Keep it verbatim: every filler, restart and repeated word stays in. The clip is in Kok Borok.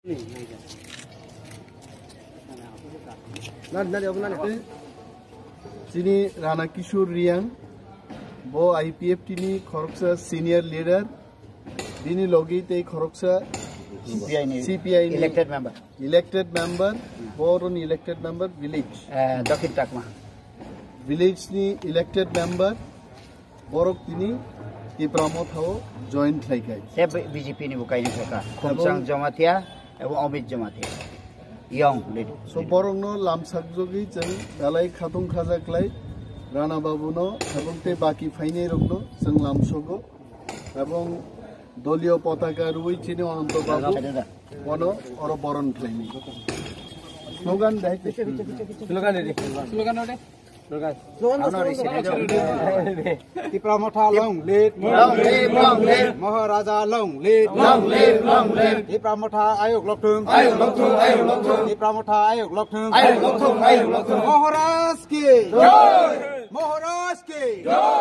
Nani, nani, obo nani. Chini Rana Kishore Reang, bo I P F T ni khoroksa senior leader, bini logi tei khoroksa C P I ni C P I ni elected member. Elected member, boroni elected member, village. Eh, Dakhin Chakma. Village ni elected member, borok tini Tipra Motha o join khlai kai. Te B J P ni bo kaini kha ka. Khumsang Jamatia, ebo Amit Jamatia. Young lady. So borokno lamsak jogwi chwng belai khatung khaja khlai Rana Babu no, ebong tei baki phainai rokno chwng lamsogo. Ebong doliyo potaka rwi chini Ananto Babu, ono oro boron khlaini. Slogan dai. Slogan ready. Slogan ready. Tipra Motha long live. Long live, long live. Maharaja long live. Long live, long live. Tipra Motha ayuk lokthung. Ayuk lokthung, ayuk lokthung. Tipra Motha ayuk lokthung. Ayuk lokthung, ayuk lokthung. Maharaj ki. Jai. Maharaj ki. Jai.